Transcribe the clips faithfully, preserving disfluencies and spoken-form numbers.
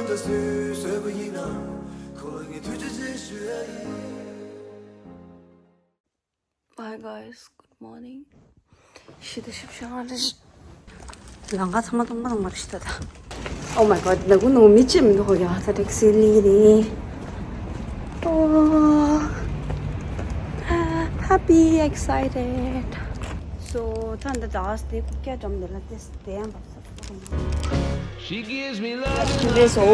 ད་སུས་བཟོས་པ་ཡིན་ནམ། ཁོ་ལ་ངས་ཐུགས་རྗེ་ཆེ་ཞུ་ཡ་ཡིན། Bye guys, good morning. ཤི་ད་ཤི་བྱ་ང་རེ། ལང་ཀ་ཚང་མ་སྟོང་པ་སྟོང་པ་རེ་ཤི་ད་ད། Oh my god, ད་གུ་ནུ་མི་ཅི་མི་འདུག་ཡ། ད་ཊེག་སི་ལི་རེད། Oh, happy, excited. So ད་ད་ད་སྟེ་ཀུ་ཀྱ་འགྲམ་དེ་ལ་ཏེ་སྟེ་ཡང་བབས་ས། འདི་སོ།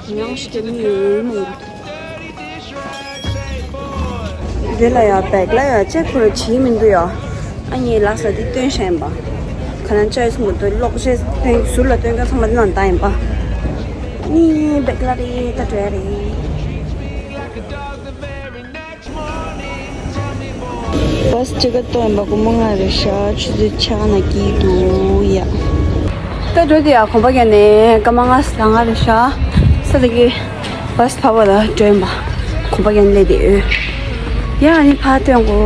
ཡང་ཞིག་མི་ཡོད་མི་འདུག་དེ་ལ་ཡ་བེག་ལ་ཡ་ཅེག་ཁོ་ར་བྱིས་མི་འདུག་ཡ། ཨ་ནི་ལགས་ལ་འདི་སྟོན་བཞག་ཡིན་པ། ཁ་ན་ཅའི་སུམ་དུ་གློག་ཆས་སྟོན་ཟུར་ལ་སྟོན་མཁན་ཚང་མ་འདི་ནང་བཏང་ཡིན་པ། ཨ་ནི་བེག་ལ་རེད། ད་འགྲོ་ཡ་རེད། བཱས་གཅིག་ག་གཏོང་བ་དགོང་མོ་ལྔ་རེད་ཤག་ཆུ་ཚོད་ཆ་ལྔ་ན་སྐྱེལ་འདུག་ཡ། ད་འགྲོ་དེ་ཡ་གོམ་པ་རྒྱག་ནས་སྐར་མ་ལྔ་ལ་ལྔ་རེད་ཤག་ས་དེ་གི་བཱས་ཕ་བ་ལ་འགྲོ་ཡིན་པ། གོམ་པ་རྒྱག་ནས་སླེབས་དེ་ཡོད། ཡ་ཨ་ནི་ཕ་སྟོན་གོ།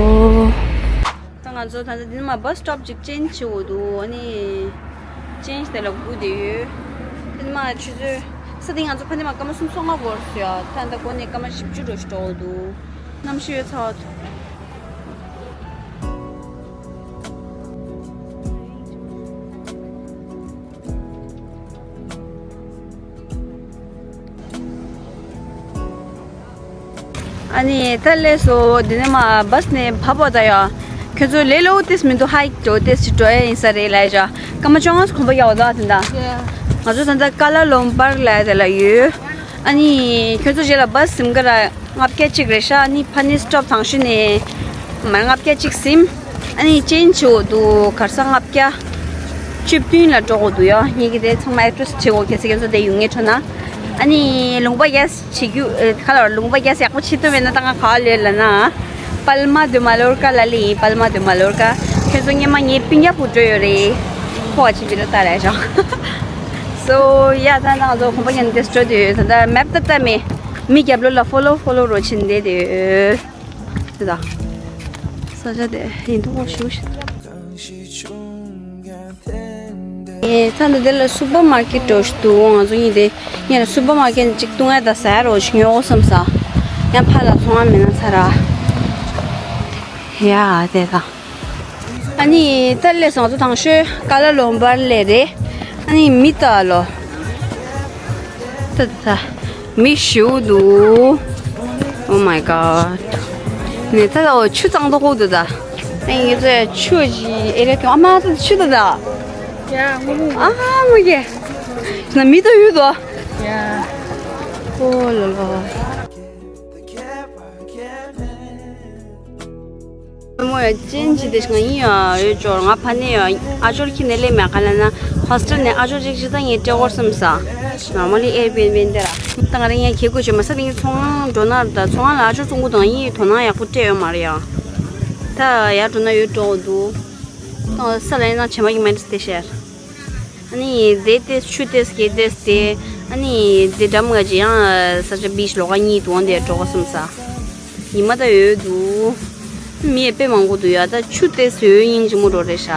ད་ང་ཚོ་ད་ལྟ་འདི་ནས་མར་བཱས་སི་ཊོབ་ཅིག་ཅེན་ཇི་བྱེད་དགོས་འདུག་ཨ་ནི་ཅེན་ཇི་དེ་ལ་སྒུག་བསྡད་ཡོད། འདི་ནས་མར་ཆུ་ཚོད་ས་དེ་ང་ཚོ་ཕ་ནས་མར་སྐར་མ་སུམ་ཅུ་སོ་ལྔ་འགོར་སོང་ཡ། ད་ལྟ་འགོར་ནས་སྐར་མ་བཞི་བཅུ་འགྲོ་ཞིག་འགྲོ་འདུག་གནམ་གཤིས་ཡོད་ཚ་བ་འདུག་ཨ་ནི་ད་སླེབས་སོང་། འདི་ནས་མར་བཱས་ནས་བབས་པ་ད་ཡ། ཁྱོད་ཚོ་ལས་སླ་པོ་ཏོག་ཙམ་མི་འདུག་ཧའིག་འགྲོ་ཏོག་ཙམ་འགྲོ་ཡ་ཡིན་ས་རེད་ལབ་བཞག་སྐར་མ་བཅོ་ལྔ་གོམ་པ་རྒྱག་དགོས་འདུག་ཨ། དེ་འདྲ། ཡ། ང་ཚོ་ད་ལྟ་ཀ་ལ་ལུམ་པར་ལབ་ཡ་དེ་ལ་ཡོད། ཨ་ནི་ཁྱོད་ཚོ་རྗེས་ལ་བཱས་ཟིན་ག་ར་ལྔ་བརྒྱ་གཅིག་རེད་ཤག་ཨ་ནི་ཕ་ནི་སི་ཊོབ་དང་ཤོས་ནས་མར་ལྔ་བརྒྱ་གཅིག་ཟིན། ཨ་ནི་ཅེན་ཇི་བྱེད་དགོས་འདུག་གར་ས་ལྔ་བརྒྱ་བཅུ་བདུན་ལ་འགྲོ་དགོས་འདུག་ཡ། ངེད་ཀྱི་དེ་ཚང་མ་ཨེ་ཌི་རེ་སི་བྱེད་དགོས། གལ་སྲིད་ཁྱོད་ཚོ་དེ་ཡོང་མཁན་འདྲ་ན། ཨ་ནི་ལུང་པ་རྒྱག་བྱེད་རྒྱུ་ཨེ། ག་ལ་ལུང་པ་རྒྱག་ཡག་པོ་བྱེད་ཐུབ་མེད་ན་ད་ང་ག་པར་སླེབས་ལབ་ན། Palma de Mallorca ལབ་ཡ་ཡིན། Palma de Mallorca། ཁྱོད་ཚོ་སྔོན་མ་ངའི་སྤུན་ཀྱག་བུ་འགྲོ་ཡོད་རེད། ཕོ་བ་ཆེ་བི་ལ་ལྟ་རེད་ཤག So yeah, ད་ང་ཚོ་གོམ་པ་རྒྱག་ནས་འདིར་འགྲོ་དུས་ད་ལྟ་མེབ་ལྟ་ལྟ་མེད། མི་རྒྱབ་ལོགས་ལ་ཕོ་ལོ་ཕོ་ལོ་རོ་ཕྱིན་བསྡད་དེ་ཡོད། དེ་དང་། ས་ཆ་དེ་ཡིན་མདོག་ཁ་པོ་ཞེ་པོ་ཞིག་ཨེ། ད་ལྟ་དེ་ལ་སུ་པར་མར་ཀེཊ་འགྲོ་ཞིག་འདུག་ང་ཚོ་གཉིས་དེ་གཉིས་ལ་སུ་པར་མར་ཀེཊ་ཅིག་བཏུང་ཡ་ད་ཟ་ཡ་རོ་ཞིག་ཉོ་དགོས་བསམ་ས། ཡང་ཕར་ལ་ཚོང་ཁང་མེད་ན་ཚར་ར། ཡ་དེ་དང་། ཨ་ནི་ད་སླེབས་སོང་། ང་ཚོ་དང་ཤོས་ཀ་ལ་ལུམ་པར་སླེབས་རེད། ཨ་ནི་མི་ལྟ་ལོ། ད་ད་མི་ཞེ་པོ་འདུག Oh my god. ནས་ད་ད་འོ་ཆུ་གཙང་མདོག་ཁུག་འདུག་ད། ཨ་ངེད་ཚོ་ཆུ་ཞིག་ཨེ་རེད་དུ་ཨ་མ་ད་ཆུ་ད་ད། ཡ་ངོ་མ། ཨ་མ་གེ། ན་མི་ད་ཡོད་དོ། ཡ། ཨོ་ལོ་ལོ། མོ་ཡ་ཅན་ཇི་དེ་ང་ཡིན་ཡ་ཡོད་ཅོར་ང་ཕ་ནས་ཡ་ཨ་ཅོར་ཁྱི་ནས་ལས་མེད་ག་ལ་ན་ཧོ་སི་ཊེལ་ནས་ཨ་ཅོར་ཅིག་ཅི་ད་ངས་སྤྲད་འོར་སེམས་ས། ནོར་མལ་ལི་ཨེར་བི་ཨེན་བི་འདི་ར། ད་ང་རང་ཡ་ཁྱེད་ཀོ་ཆོད་མ་ས་དེ་ངས་ཚོང་ཁང་འགྲོ་ན་ད་ཚོང་ཁང་ལ་ཨ་ཅོར་བཙོང་གོ་དང་ཡིན་དོ་སྣང་ཡག་པོ་སྤྲད་ཡོད་མ་རེད་ཡ། ད་ཡ་འགྲོ་ན་ཡོད་འགྲོ་འདུག་ད་ས་ལ་ཡིན་ན་བྱེ་མ་གི་མེད་དེ་ཤེར། ཨ་ནི་དེ་ཏེ་ཆུ་ཏེ་སྐྱེ་ཏེ་སྟེ། ཨ་ནི་དེ་འགྲམ་ང་ཅི་ཡང་ས་ཆ་བིཆ་ལོགས་ཀ་གཉིས་དུ་འོང་དེ་འགྲོ་ག་སོང་ས། ཉི་མ་ད་ཡོད་འདུག་མི་ཡ་དཔེ་མང་པོ་འདུག་ཡ། ད་ཆུ་ཏེ་སོ་ཡོད་སྙིང་རྗེ་མོ་འགྲོ་རེད་ཤག་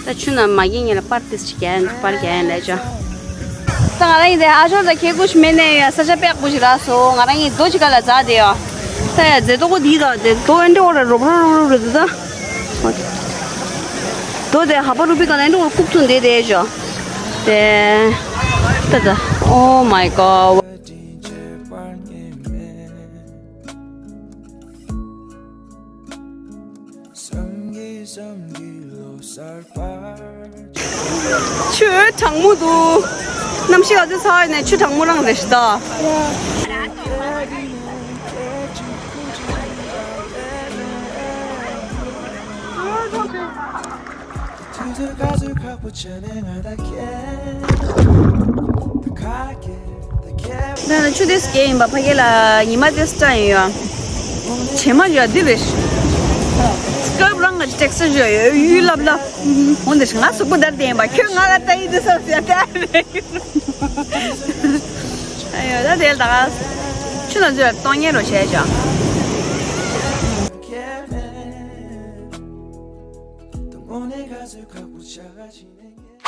ད་ཆུ་ན་མ་སྐྱེ་ངེ་ལ་པར་ཏེ་ཅི་རྒྱ་ཡན་པར་རྒྱ་ཡན་ལས་ཅོ། ད་ང་རང་ཡིན་དེ་ཨ་ཞོར་ད་ཁེ་ཀུ་ཤི་མེད་ནས་ཡ་ས་ཆ་དཔེ་ཡག་པོ་ཞིག་རག་སོང་། ང་རང་ཡིན་རྡོ་ཅི་ག་ལ་འཛག་དེ་ཡ། ད་ཡ་རྫས་ཏོག་གོ་དེ་ད་དེ་རྡོ་ཨེ་འདྲ་འོ་ར་རོབ་རོབ་རོབ་རོབ་རེད་འདུག་ད། དོ་དེ་ཧ་པ་རུ་པི་ག་ལན་འགྲོ་ཁུག་ཚུན་དེ་དེ་ཞོ། དེ། ད་ད། Oh my god. ཆུ་གྲང་མོ་འདུག་གནམ་གཤིས་ག་ཚོད་ཚ་བ་ཡིན་ནའི་ཆུ་གྲང་མོ་རང་རེད་ཤི་ད། ད་ནི་ཆུ་དེ་སྐྱེ་ཡིན་པ་ཕ་གི་ལ་ཉི་མ་དེ་སྐྲ་ཡིན་ཡོད། བྱེ་མ་ཡོད་འདི་རེད། སྐབས་རང་གི་ཊེག་སི་ཅར་ཡོད་ཡོད་ཡུལ་ལབ་ལབ། འོན་ཏེ་ང་གཟུགས་པོ་འདར་བསྡད་ཡིན་པ་ཁྱོད་ང་ལ་ལྟ་ཡི་འདི་སོགས་ཟེར་ལྟ་ཡི་རེད། ཨ་ཡོད་ད་དེ་ལ་ད་ག་ཆུ་ནང་ཚུད་ལ་གཏོང་ཉན་རོ་བྱས་ཅག་ད་དངོས་གནས་ག་ཚོད་ཁག་པོ་ཆགས་ཀྱི་ནས།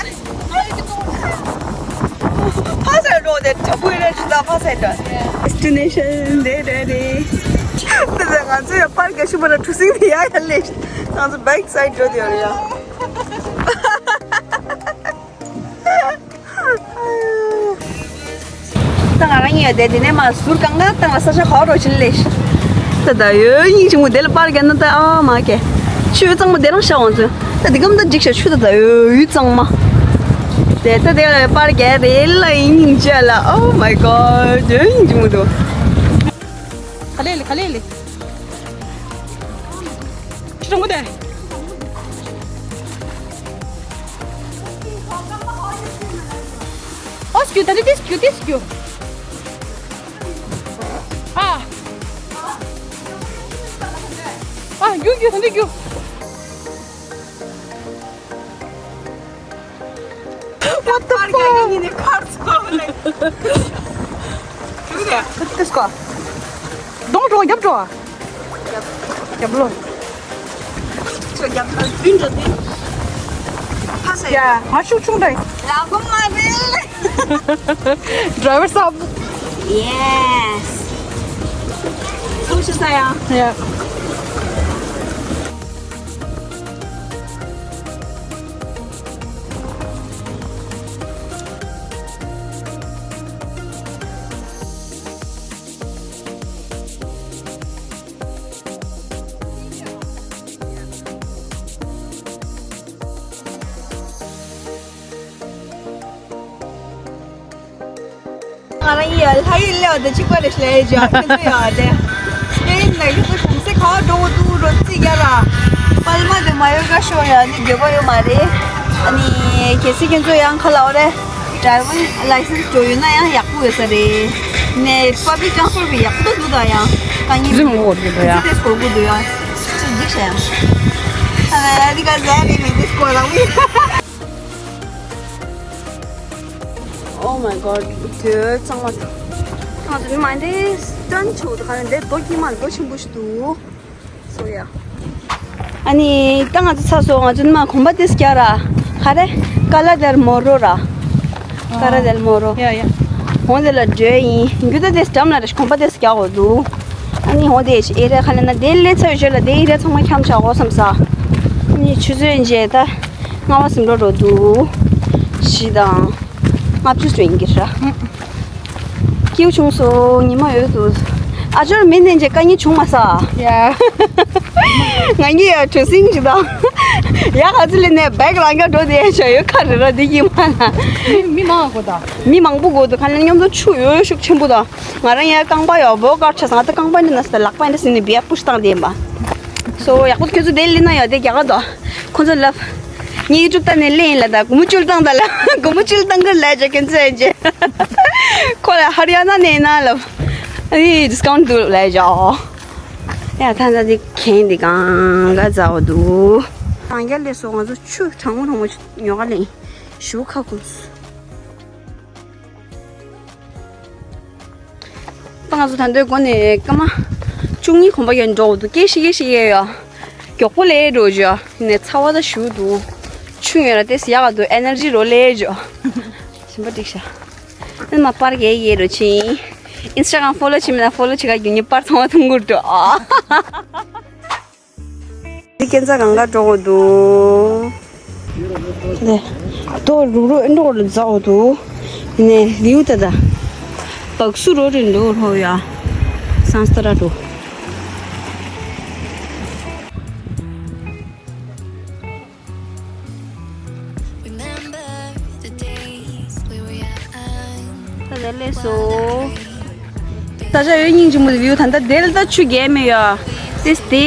ཕ་སེ་འགྲོ་དེ་ཁྲ་བུ་ཡིན་ན་ཆུ་ད་ཕ་སེ་འགྲོ། Destination དེ་རེད་རེད། དེ་ང་ཚོ་ཡང་པར་རྒྱག་ཤུ་པ་ན་གྲུ་གཟིངས་དེ་ཡ་ཡ་ལས། ང་ཚོ་back side འགྲོ་དེ་ཡོད་རེད་ཡ། ད་ང་རང་ཡོད་དེ་དེ་ནས་མ་ཟུར་གང་ག་བཏང་ལ་ས་ཆ་ཧོ་རོ་ཆིན་ལེ། ད་ད་ཡོད་སྙིང་ཆུང་མོ་དེ་ལ་པར་རྒྱག་ན་ད་ཨ་མ་ཀེ། ཆུ་གཙང་མ་དེ་རང་ཤ་འོང་ཚོད། ད་དེ་གམ་ད་འཇིགས་ཤ་ཆུ་ད་ད་ཡོད་ཡུད་གཙང་མ། དེ་ད་དེ་ལ་པར་རྒྱག་དེ་ལ་ཡིན་སྙིང་རྗེ་ལ། Oh my god ཡོད་སྙིང་ཆུང་མོ་དུ། ག་ལེ་ལེ་ག་ལེ་ལེ། ཁྱི་གྲོགས་མོ་དེ། ཨོ་སྐྱུ་ད་ནི་དེ་སྐྱུ་དེ་སྐྱུ། ཨ། ཨ་རྒྱུ་རྒྱུ་ད་ནི་རྒྱུ། What the fuck? What the fuck? གདོང་འགྲོ་རྒྱབ་འགྲོ། རྒྱབ་ལོ། ཁྱོད་རྒྱབ་ལོ་བདུན་འགྲོ་དེ། ཕ་སེ། ཡ་ང་ཤུགས་ཆུང་དྲགས། ལག་པ་མ་རེད། Driver སབ། Yes ཚུགས་ཤི་ས་ཡ། ཡ། ང་རང་ཡི་ལྷ་ཡི་ལེའོ་དེ་གཅིག་པ་རེད་ལས་ཇ་ཁྱེད་ཚོ་ཡོད་དེ། ཨེ་ན་ཡི་ཚོ་གུང་སེ་ཁ་འགྲོ་འདུག་རོ་ཙི་རྒྱ་ར། པལ་མ་དེ་མ་ཡོད་ག་ཤོ་ཡ་ནི་འགྱོད་པ་ཡོད་མ་རེད། ཨ་ནི་གལ་སྲིད་ཁྱེད་ཚོ་ཡང་ཁ་ལ་འོ་རེད། Driver license འགྲོ་ཡོད་ན་ཡང་ཡག་པོ་ཡོད་ས་རེད། ནས་public transport བི་ཡག་པོ་འདུག་ད་ཡང་། ཀ་ཉིན་ཟིན་མོ་འགོར་གི་འདུག་ཡ། ཟིན་ཏེ་སྐོར་དགོས་འདུག་ཡ། ཅི་འདི་བྱས་ཡང་། ཨ་ལི་ཀ་ཟ་རེད་མི་འདི་སྐོར་ལ་བི། Oh my god དེ་གཙང་མ་དང་། ང་ཚོ་མི་མང་དེ་སྟོན་ཆོག་ད་ག་ནས་འདི་རྡོ་དཀྱིལ་མ་རྡོ་ཆེན་པོ་ཞིག་འདུག་སོ་ཡ། ཨ་ནི་ད་ང་ཚོ་ཚར་སོང་། ང་ཚོ་མི་མང་གོམ་པ་དེ་སྐྱ་ར་ག་རེ་ཀ་ལ་དེལ་མོ་རོ་ར། ཀ་ར་དེལ་མོ་རོ། ཡ་ཡ། འོང་དེ་ལ་འགྲོ་ཡིན་རྒྱུ་ད་དེ་འགྲམ་ལ་རེ་གོམ་པ་དེ་སྐྱ་འོ་འདུག་ཨ་ནི་འོང་དེ་ཨེ་རེ་ཁ་ལ་ན་དེ་ལས་ཚར་ཡོད་ལ་དེ་ཨེ་རེ་ཚང་མ་འཁྱམ་བྱ་འོ་བསམ་ས། ཨ་ནི་ཆུ་ཚོད་འཇལ་ད། རྔ་བ་སིམ་འགྲོ་འགྲོ་འདུག་བཞི་དང་ལྔ་བཅུ་ཙམ་ཡིན་གྱི་ར། སྐྱིད་བྱུང་སོང་ཉི་མ་ཡོད་འདུག་ཨ་ཅོར་མི་ནན་ཅེ་ཀ་ཉི་བྱུང་མ་ས། ཡ། ང་གཉིས་ཡ་གྲོ་སིང་ཞིག་དང་། ཡ་ག་ཚི་ལི་ནས་བེག་ལང་ག་འགྲོ་དེ་ཡ་ཡོད་ཁ་རེ་ར་འདི་གི་མ་ན། མི་མང་གོ་ད། མི་མང་པོ་གོ་འདུག་ཁ་ལན་མཉམ་དུ་ཆུ་ཡོད་ཤུགས་ཆེན་པོ་དང་། ང་རང་ཡ་རྐང་པ་ཡ་བོ་དཀར་ཆ་ས་ང་ད་རྐང་པ་འདི་ན་ས་ལག་པ་འདི་སི་ནི་བེ་ཡ་པུ་ཤི་བཏང་དེ་ཡིན་པ། སོ་ཡག་པོ་ཁྱོད་ཚོ་དེ་ལི་ན་ཡ་དེ་རྒྱ་ག་དོ། ཁོ་ཚོ་ལབ། ངའི་ཡུ་ཊུབ་ལྟ་ནས་ལེན་ལ་ད་སྒོར་མོ་བཅུ་བཏང་ད་ལ་སྒོར་མོ་བཅུ་བཏང་གི་ལ་ཇ་ཁན་ཚོ་ཡན་ཅེ། ཁོ་ལ་ཧར་ཡ་ན་ནས་ན་ལབ། ཨི་ཌི་སི་ཀའུན་ཊི་འདུག་ལ་ཇ། ཡ་ད་ད་དེ་ཁན་དེ་གང་ག་ཛའོ་འདུག་གང་རྒྱ་ལས་སོ་ང་ཚོ་ཆུ་གྲང་མོ་གྲང་མོ་ཉོ་ག་ལེན། ཞུ་ཁ་ཁུམས། ད་ང་ཚོ་ད་འདོད་སྒོ་ནས་སྐར་མ་བཅུ་གཉིས་གོམ་པ་ཡན་འགྲོ་འདུག་སྐད་ཤིག་སྐད་ཤིག་ཡས་ཡོ། མགྱོགས་པོ་ལས་འགྲོ་ཇོ། ནས་ཚ་བ་ད་ཞུ་འདུག་ཆུ་ཡོད་ལ་ཏེ་སི་ཡག་ག་འདུག་ཨེ་ནར་ཇི་རོ་ལས་ཇོ། ཞིམ་པ་འགྲིག་ཤག་ཨ་མ་པར་གས་ཡས་རོ་ཆིན། ཨིན་སི་ཊ་གྷ་རམ་ཕོ་ལོ་བྱེད་མིན་ན་ཕོ་ལོ་བྱེད་ག་རྒྱུ་ནི་པར་ཚང་བ་ཐུང་གུར་འགྲོ། འདི་སྐྱེན་ཚ་གང་ག་འགྲོ་གོ་འདུག་ལེ། ཏོ་རུ་རུ་ཨེ་འགྲོ་གོ་ལ་ཛའོ་འདུག་ནས་ལིའུ་ད་ད། བག་སུ་རོ་རེ་འགྲོ་རོ་ཡ། སང་སྟ་ར་འགྲོ། ད་ལེ་ལེ་སོ། ས་ཆ་ཡོད་སྙིང་རྗེ་མོ་དེ་བིའུ། ད་ལྟ་དེ་ལ་ད་ཆུ་རྒྱས་མེད་ཡ། དེ་དེ་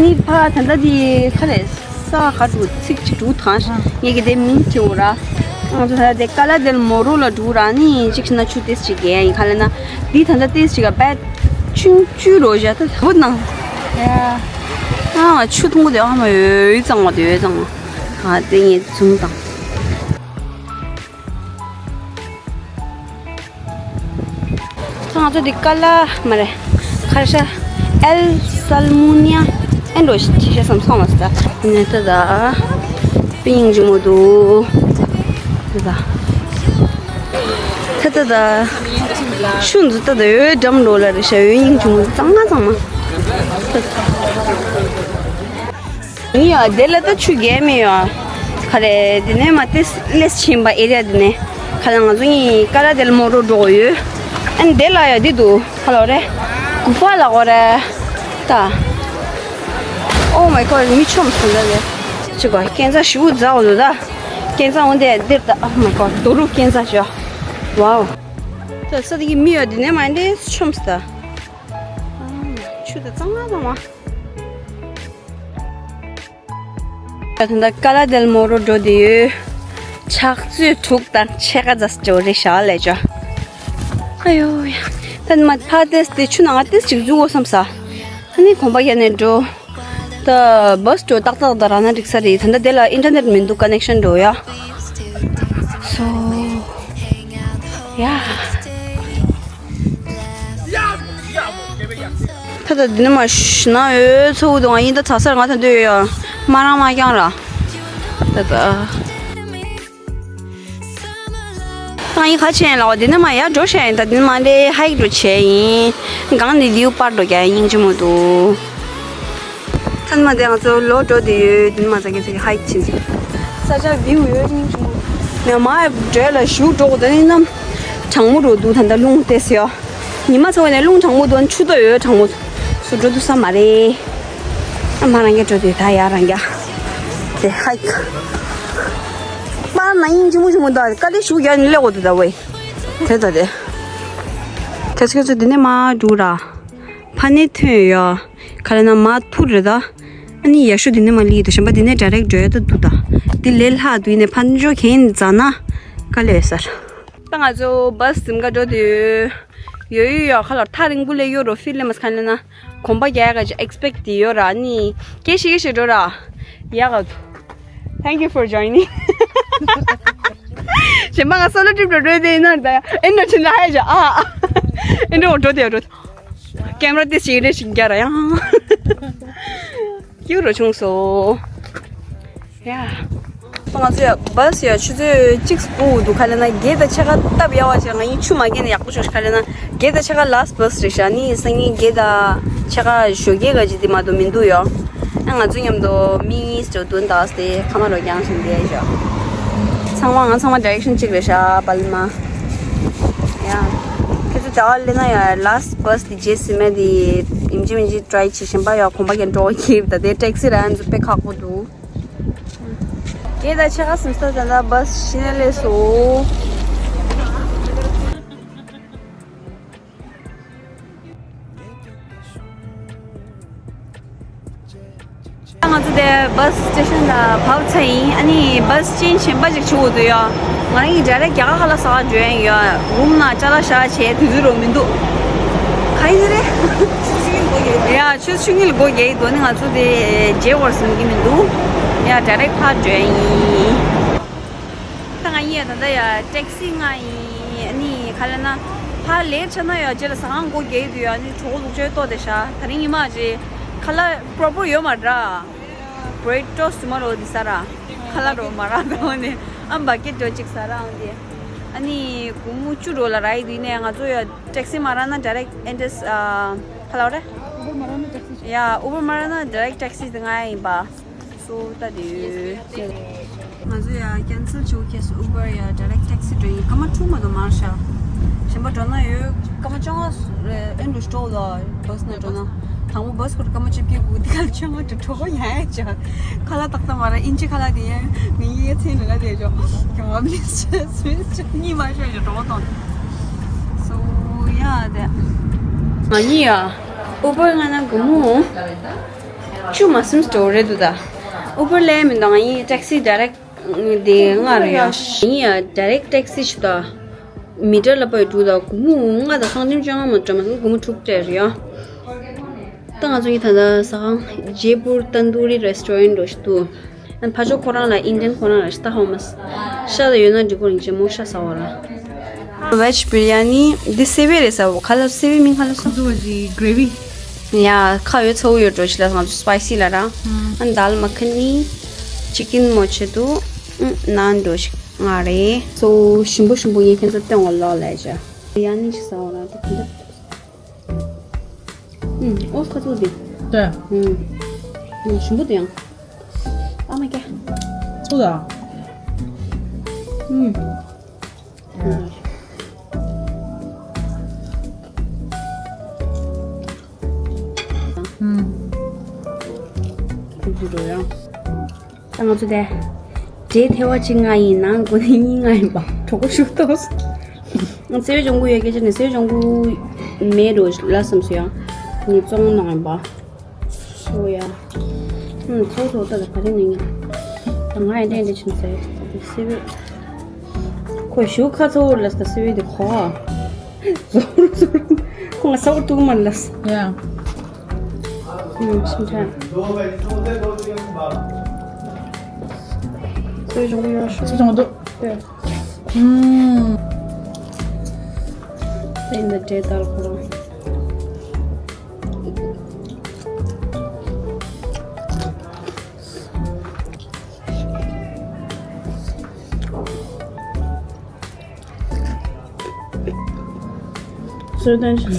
ནི་ཕ་ད་ལྟ་དེ་ཁ་ལས་ས་ག་འགྲོ་ཚིག་ཅིག་འགྲོ་ཐང་། ངས་ཀྱི་དེ་མིང་དེ་འོ་ར། ང་ཚོ་ད་ལྟ་དེ་ཀ་ལ་དེལ་མོ་རོ་ལ་འགྲོ་ར། ནི་ཅིག་ཤི་ན་ཆུ་དེ་ཅིག་རྒྱས་ཡིན། ཁ་ལས་ན་དེ་ད་ལྟ་དེ་ཅིག་ག་བད་ཆུང་ཆུ་རོ་བཞག་ད་བུད་ནང་། ཨ་ཆུ་འཐུང་གི་དེ་ཨ་མ་ཡོད་ཙང་བ་དེ་ཡོད་ཙང་བ། ཨ་དེ་ངས་འཛུམ་དང་། ང་ཚོ་འདི་ཀ་ལ་མ་རེད། ཁར་ཤ་ཨེལ་སལ་མུ་ནི་ཡ་ཨེ་འགྲོ་ཤི་ཤ་སམ་སོང་མ་སྟ། ནེ་ཏ་ད་པིང་ཇི་མོ་དུ། ཏ་ད་ཏ་ད་ད་ཤུན་ཛུ་ཏ་ད་ཡོད་འགྲམ་འགྲོ་ལ་རེ་ཤ་ཡོད་ཡིང་ཇི་མོ་གཙང་མ་གཙང་མ། ཡིན་ཡ། དེ་ལ་ད་ཆུ་རྒྱས་མེད་ཡ། ག་རེ་དེ་ནས་མ་ཏེ་སླེས་ཕྱིན་པ་ཨེ་རི་ཡ་དེ་ནས་ག་ལ་ང་ཚོ་གཉིས་ཀ་ར་དེ་ལ་མོ་རོ་འགྲོ་གི་ཡོད། ཨན་དེ་ལ་ཡ་དེ་འདུག་ག་ལ་རེ་གུ་ཧྥ་ལ་གོ་རེ་ད། Oh my god མི་ཆོམ་སོང་ད་ལེ། ཅི་གོ་སྐས་འཛེག་ཞུ་ཛ་འོ་དུ་ད། སྐས་འཛེག་འོ་དེ་དེར་ད། Oh my god རྡོ་རུག་སྐས་འཛེག་ཞོ། Wow ད་ས་དེ་གི་མི་ཡ་དེ་ནས་མ་འདྲེ་ཆོམ་སྟ། ཆུ་ད་གཙང་མ་གཙང་མ། ད་ལྟ་ཀ་ལ་དེལ་མོ་རོ་འགྲོ་དེ་ཡོད། ཕྱག་ཚོད་དྲུག་དང་ཕྱེད་ཀ་ཙམ་འགྲོ་རེད་ཤག་ལས་ཅོ། ཨ་ཡོ་ཡ། ད་ནི་མ་ཕ་ཏེས་དེ་ཆུ་ནང་ང་ཏེས་ཅིག་འཛུལ་འོ་བསམ་ས། ཨ་ནི་གོམ་པ་རྒྱག་ནས་འགྲོ། ད་བྷས་འགྲོ་ཏག་ཏག་ད་ར་ན་འགྲིག་ས་རེད། ད་ལྟ་དེ་ལ་ཨིན་ཊར་ནེཊ་མི་འདུག་ཀ་ནེག་ཤན་འགྲོ་ཡ། སོ། ཡ། ད་ད་འདི་ནས་མ་ཤི་ན་ཡོད་ཚོ་འུ་དུ་ང་ཡིན་ད་ཚ་སར་ང་ད་འདོད་ཡོད་ཡ། མ་རང་མ་རྐྱང་ར། ད་ད། ང་ཡིན་ཁ་ཆེན་ལ་འདི་ནས་མ་ཡ་འགྲོ་ཤ་ཡིན། ད་འདི་ནས་མ་འདྲེ་ཧའིག་འགྲོ་བྱས་ཡིན། གང་ནས་ལིའུ་པར་འགྲོ་རྒྱ་ཡིན་ཅི་མོ་འདུག་ཐ་མ་དེ་ང་ཚོ་ལོ་འགྲོ་དེ་ཡོད། དེ་མ་ཚ་གི་ཚ་གི་ཧའིག་ཕྱིན་ཚེ། ས་ཆ་བིའུ་ཡོད་སྙིང་རྗེ་མོ། ནས་མ་བྲོས་ལ་ཞུགས་འགྲོ་དགོས་དོན་ནི་ནམ། གྲང་མོ་འགྲོ་འདུག་ད་ལྟ་རླུང་བལྟས་སེ་ཡོད། ཉི་མ་ཚ་བ་ནས་རླུང་གྲང་མོ་འདུག་ཆུ་ཏོ་ཡོད་གྲང་མོ། སུ་འགྲོ་འདུག་ས་མ་རེད། ཨ་མ་རང་གིས་འགྲོ་དུས་ད་ཡ་རང་རྒྱ། དེ་ཧའིག་མ་ན་སྙིང་རྗེ་མོ་རྗེ་མོ་འདུག་ཀ་ལི་ཞུགས་རྒྱ་ནི་སླེབས་དགོས་འདུག་ད་ཝེ། དེ་ད་དེ། ཁྱེད་ཚོ་ཁྱེད་ཚོ་འདི་ནས་མ་འགྲོ་ར། ཕ་ནས་ཐོན་ཡོད། ག་ལ་ན་མ་ཐུར་རེད་ད། ཨ་ནི་ཡ་ཤུ་འདི་ནས་མ་ལི་དུ་གཞན་པ་འདི་ནས་ཌའི་རེག་འགྲོ་ཡ་ད་འདུག་ད། འདི་ལས་ལྷག་འདུག་ཡིན་ནས་ཕ་ནི་ཇོ་གན་ཛ་ན། ཀ་ལེ་སར། ད་ང་ཚོ་བྷས་འཛིན་ག་འགྲོ་དུས། ཡོད་ཡོད་ཡོད་ཁ་ལོར་ཐག་རིང་པོ་ལས་ཡོད་རོ་ཕིལ་ལེ་མ་སི་ཁ་ལེ་ན། གོམ་པ་རྒྱག་ག་ཅིག་ཨེག་སི་པེག་དེ་ཡོད་ར་ནི། སྐད་ཤིག་སྐད་ཤིག་འགྲོ་ར། ཡག་ག Thank you for joining. གཞན་པ་ང་སོ་ལོ་ཊིབ་འགྲོ་འགྲོ་དེ་ཡིན་ན་ད་ཨེ་འགྲོ་ཕྱིན་ལ་ཧ་ཡ་ཅོ་ཨ། ཨེ་འགྲོ་འགྲོ་དེ་འགྲོ། ཀེམ་ར་དེ་ཞིག་རེ་ཞིག་རྒྱག་ར་ཡང་། ཀྱུ་རོ་ཆུང་སོ། ཡ། ང་ཚོ་ཡ་བྷས་ཡ་ཆུ་ཚོད་གཅིག་སྤུ་འདུག་ཁ་ལ་ན་བརྒྱད་དང་ཕྱེད་ཀ་སྟབས་ཡག་པ་བྱས། ང་ཡིན་ཆུ་མ་བརྒྱབ་ན་ཡག་པོ་བྱུང་ཁ་ལ་ན་བརྒྱད་དང་ཕྱེད་ཀ་ལཱ་སི་བྷས་རེད་ཤག་ནི་སང་ཉིན་བརྒྱད་དང་ཕྱེད་ཀ་ཞོགས་ཀས་ག་ཅིག་དེ་མ་གཏོགས་མི་འདུག་ཡོ། ཨ་ང་ཚོ་མཉམ་དུ་མི་གཉིས་ཙམ་འདུག་ད་སྟེ་ཁ་མ་རོ་རྐྱང་བཞིན་བསྡད་ཤག་ཚང་མ་ང་ཚང་མ་ཌའི་རེག་ཤན་གཅིག་རེད་ཤག་པལ་མ། ཡ། ཁྱེད་ཚོ་ད་ག་ལེ་ན་ཡ་ལཱ་སི་བྷས་དེ་རྗེས་ཟིན་མེད་དེ་ཡིན་གཅིག་མིན་གཅིག་ཊ་རའི་བྱེད་བཞིན་པ་ཡོད། གོམ་པ་རྒྱག་འགྲོ་གི་ད་དེ་ཊེག་སི་ར་ཡ་ཚོ་དཔེ་ཁག་པོ་འདུག་བརྒྱད་དང་ཕྱེད་ཀ་ཟིན་ས་ད་ལྟ་བྷས་ཕྱི་ནས་སླེབས་སོང་། ང་ཚོ་དེ་བྷས་སི་ཊེ་ཤན་ལ་བབས་ཚར་ཡིན། ཨ་ནི་བྷས་ཅན་གཞན་པ་ཅིག་བྱུང་འདུག་ཡ། ང་རང་གིས་ཌའི་རེག་རྒྱ་གར་ཁ་ལག་ཟ་ག་འགྲོ་ཡ་ཡོད། རུམ་ནང་ཅ་ལག་བཞག་བྱས་དུས་ཚོད་རོ་མི་འདུག་ག་ཡིན་རེད། ཡ་ཆུ་ཆུ་ངིལ་སྒོ་རྒྱག་གི་འདུག་ནི་ང་ཚོ་དེ་རྗེས་བར་སོང་གི་མི་འདུག་ཡ་ཌའི་རེག་ཕར་འགྲོ་ཡ་ཡིན། ད་ང་གཉིས་ཡ་ད་ལྟ་ཡ་ཊེག་སི་ང་ཡིན། ཨ་ནི་ག་ལ་ན་ཕར་ལེབ་ཆ་ན་ཡ་རྗེས་ལ་ཟ་ཁང་སྒོ་རྒྱག་གི་འདུག་ཡ། ཨ་ནི་གྲོགས་ལུག་ཅོའི་ལྟོ་དེ་ཤ་ད་རིང་ཉི་མ་རྗེས་ཁ་ལག་པྲོ་པར་ཡོད་མ་ར། བྷི་རེཌ་ཊོ་སི་ཊི་མ་རོ་དེ་ཟ་ར། ཁ་ལག་རོ་མ་ར་ད་འོ་ནས་ཨ་བྷ་ཀེ་ཊི་རོ་གཅིག་ཟ་ར་འོ་དེ། ཨ་ནི་སྒོར་མོ་བཅུ་རོ་ལ་ར་ཡི་དུས་ནས་ང་ཚོ་ཡ་ཊེག་སི་མ་རག་ན་ཌའི་རེག་ཨེ་ཌི་ཨེ་སི་ཨ་ག་ལ་རེད། ཡ་ཨུ་བར་མ་རག་ན་ཌའི་རེག་ཊེག་སི་དེ་ང་ཡིན་པ། སོ་ད་དེ་ང་ཚོ་ཡ་ཁེན་སལ་བྱེད་དགོས་ཁེལ་སོང་། ཨུ་བར་ཡ་ཌའི་རེག་ཊེག་སི་འགྲོ་ཡིན། སྐར་མ་དྲུག་མ་གཏོགས་མ་རག་ཤག་གཞན་པ་འགྲོ་ན་ཡོད། སྐར་མ་བཅོ་ལྔ་ཨེ་འགྲོ་སྤྲོ་ལ་བྷས་ནང་འགྲོ་ན། དང་པོ་བྷས་ཁོ་རང་སྐར་མ་བཅོ་བརྒྱད་སྒུག་དེ་ག་ལ་བཅོ་ལྔ་འགྲོ་གྲོགས་ཡ་ཡ་ཅག་ཁ་ལག་ཏག་ཏག་མ་རག་ཨིན་ཇི་ཁ་ལག་དེ་ཡ་ངའི་ཡ་མཚན་ལ་ལ་དེ་ཅོ་ག་བ་མི་ཆེ་སུས་ཆེ་གཉིས་མ་ཤོད་ཅོ་གྲོགས་དང་། སོ་ཡ་དེ། ང་གཉིས་ཡ། ཨུ་བར་ང་ན་སྒོར་མོ་བཅུ་མ་ཟིན་འགྲོ་རེད་འདུག་ད། ཨུ་བར་ལས་མི་འདུག་ང་གཉིས་ཊེག་སི་ཌའི་རེག་དེ་ང་རེད་ཡ། ང་གཉིས་ཡ་ཌའི་རེག་ཊེག་སི་ཞིག་ད། མི་ཊར་ལ་པའི་འགྲོ་ད་སྒོར་མོ་ལྔ་དང་སང་ཉིན་བཅོ་ལྔ་མ་འགྲོ་མ་སོང་སྒོར་མོ་དྲུག་སྤྲད་རེད་ཡ། ད་ང་ཚོ་གཉིས་ད་ལྟ་ཟ་ཁང་ཇེ་པུར་ཏན་དུ་རི་རེ་སི་ཊོ་རན་ཊི་འགྲོ་ཞིག་འདུག་ཨན་ཕ་ཇོ་ཁོ་རང་ལ་ཨིན་ཌི་ཡན་ཁོ་རང་ལ་ཤ་ཏག་ཧོ་མ་ཤ་ད་ཡོད་ན་འགྲིག་གོ་རིང་ཆེན་མོ་ཤ་ཟ་བ་ལ། ཝེཇ་བི་རི་ཡ་ནི་འདི་སེ་བའི་རེད་ཟ་བོ་ཁ་ལ་སེ་བའི་མིང་ཁ་ལ་སོ། ཁོ་ཚོ་གི་གྲེ་བི། ཡ་ཁ་ཡོད་ཚ་བོ་ཡོད་འགྲོ་ཞིག་ལ་ང་ཚོ་སི་པའི་སི་ལ་ར། ཨན་དཱལ་མ་ཁ་ནི་ཅི་ཀིན་མོ་ཆེ་དུ་ནཱན་འགྲོ་ཞིག་ང་རེད། སོ་ཞིམ་པོ་ཞིམ་པོ་ངས་ཁྱེད་ཚོ་སྟོན་གོ་ལོ་ལས་ཇ། བི་རི་ཡ་ནི་ཞིག་ཟ་བ་ལ་དེ་ག་འདྲ། ཨུམ། ཨོ་ཁ་ཚུགས་དེ། ཏེ། ཨུམ། ཨུམ། ཞིམ་པོ་དེ་ཡང་། ཨ་མ་ཀྱ། ཚུགས་ལ། ཨུམ། ཨུམ། ཁུག་ཁུག་འགྲོ་ཡང་། ད་ང་ཚོ་དེ། འབྲས་ཐེ་བ་གཅིག་ང་ཡིན་ནང་སྒོ་ནས་གཉིས་ང་ཡིན་པ་གྲོགས་པོ་ཞུ་ཏོ། ང་བརྩེ་བའི་ལྗོངས་པོ་ཡོད་སྐད་ཆ་ནས་བརྩེ་བའི་ལྗོངས་པོ་མེད་འགྲོ་ལ་བསམ་སོ་ཡང་། ངས་བཙོང་གནང་ཡིན་པ། སོ་ཡ། ཧུམ་ཚོགས་ཚོགས་ལྟ་ད་ག་རེ་ནས་ངས། ད་ང་ཡི་ལྡན་འདི་ཆུན་ཟེར་ཡོད་ད་བརྩེ་བའི། ཁོས་ཞུ་ཁ་ཚོགས་ལ་ས་བརྩེ་བའི་དེ་གོ་ཨ། ཟོར་ཟོར། ཁོ་ང་ས་འོག་ཏུ་མ་ལ་ས། ཡ། ཨུམ། ཤིན་ཁྲ། སོའི་གཞུང་ཡོད་ཤོད། སོའི་གཞུང་འདུག་ཡོད། ཨུམ། ཨིན་ད་འབྲས་དཀར་ཁོ་རང་། སོའི་དོན་ཆེན།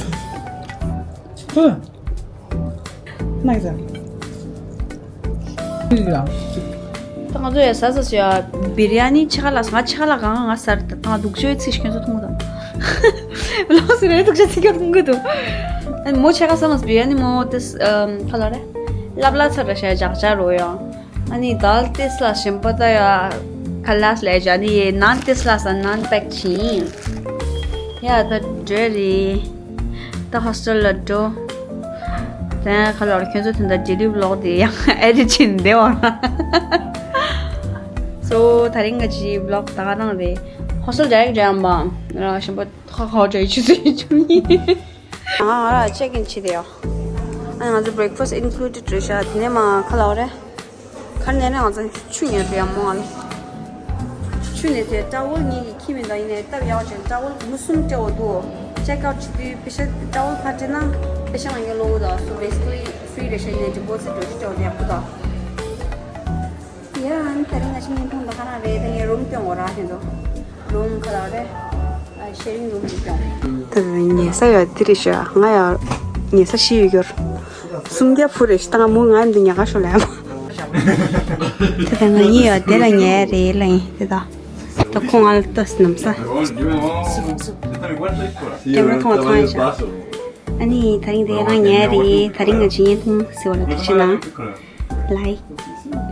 ཧུ། ནག་ཟ། ཧུ་ཡ། ད་ང་ཚོ་ཡ་ཟ་ཟ་ཟ་ཡ་བི་རི་ཡ་ནི་ཕྱེད་ཀ་ལ་ང་ཕྱེད་ཀ་ལ་གང་ང་ཟ་རེད། ད་ང་སྡུག་ཅག་ཚིག་ཁྱོད་ཚོ་མཐོང་དང་། ལོག་སི་རེད་སྡུག་ཅག་ཚིག་ཁྱོད་མཐོང་གི་འདུག་ཨ་ནི་མོ་ཕྱེད་ཀ་ཟ་མ་ཟ་བི་རི་ཡ་ནི་མོ་ཏེ་ཁ་ལ་རེད། ལབ་ལ་ཚར་ར་ཤ་ཇག་ཇག་རོ་ཡ། ཨ་ནི་དཱལ་ཏེ་སི་ལ་ཞིམ་པོ་ད་ཡ། ཁ་ལག་ལས་ཇ་ནི་ཡེ་ནཱན་ཏེ་སི་ལ་ས་ནཱན་པེག་ཕྱིན། ཡ་ད་འདྲེ་རེད། ད་ཧོ་སི་ཊེལ་ལ་འགྲོ། དེ་ཁ་ལག་ཁྱོད་ཚོ་དེ་འདྲ་ཌེ་ལི་བི་ལོག་དེ་ཡང་ཨེ་ཌི་ཊི་བྱིན་བདེ་བ། སོ་ད་རིང་ང་ཅི་བི་ལོག་ད་ག་རང་རེད། ཧོ་སི་ཊེལ་ཌའི་རེག་ཊི་འགྲོ་ཡ་ཡིན་པ། རང་ཞིམ་པོ་ཁ་ཁ་ཇ་ཡི་ཆུ་ཚོད་བཅུ་གཉིས། ང་ང་ར་ཅེག་ཨིན་བྱེད་དེ་ཡོ། ཨ་ང་ཚོ་བྷི་རེག་ཕ་སི་ཊི་ཨིན་ཀླུ་ཌེཌ་རེད་ཤག་དེ་ནས་མ་ཁ་ལག་རེད། ཁ་ནས་ནས་ང་ཚོ་ཆུ་ཉོས་དེ་ཡ་མོ་ང་ལ། ཆུ་ནས་དེ་ཀྲ་ཝལ་ངེད་ཀྱི་ཁྱི་མི་འདང་ཡིན་ནས་སྟབས་ཡག་ཅན་ཀྲ་ཝལ་མུ་གསུམ་སྤྲད་འོ་འདུག་ཅེག་ཨའུཊ་བྱེད་དུས་པེ་ཤ་ཀྲ་ཝལ་ཕར་སྤྲད་ན་པེ་ཤ་ང་ཉོ་ལོ་འོ་ད་སུ་བེ་སི་ཀི་ལི་ཧྥི་རི་རེད་ཤག་ཡིན་ནས་ཌི་པོ་ཟིཊ་འགྲོ་ཞིག་སྤྲད་འོ་དེ་ཡག་པོ་ད། ཡ། ཨ་ནི་ད་རིང་ང་ཆ་ཉིན་ཐོང་ད་ག་རང་རེད། ད་ངས་རུམ་སྐྱོང་འོ་ར་དེ་ཚོ། རུམ་ཁ་ལག་རེད། ཨ་ཤེ་རིང་རུམ་རེ་སྐྱོང་། ད་ཉལ་ས་ཡོད་དེ་རེད་ཤག་ང་ཡ་ཉལ་ས་ཤི་ཡོད་རྒྱུར། སུམ་བརྒྱ་ཕུ་རེད་ཤག་ད་ང་མོ་ང་འདི་ཉལ་ཁ་ཤོར་ལ་ཡ་མ། ད་ད་ང་གཉིས་ཡོད་དེ་ལ་ཉལ་རེད་ལ་ཡིན་དེ་ད། ད་ཁོང་ང་ལ་ལྟོས་ནམ་ས། ཀེམ་ར་མཐོང་བ་ཐང་ཡིན་ཤག་ཨ་ནི་ད་རིང་དེ་རང་ཉལ་རེད། ད་རིང་ང་ཆ་ཉིན་ཐོང་ཟེར་བ་ལ་ཐུགས་རྗེ་གནང་། Like,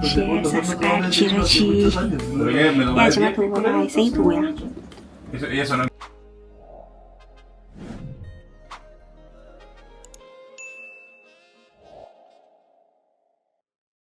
share, subscribe བྱེད་རོགས་གྱིས། ཡ་ཇ་མ་ཐུག་པ་ལ་སེང་ཐུག་ཡ།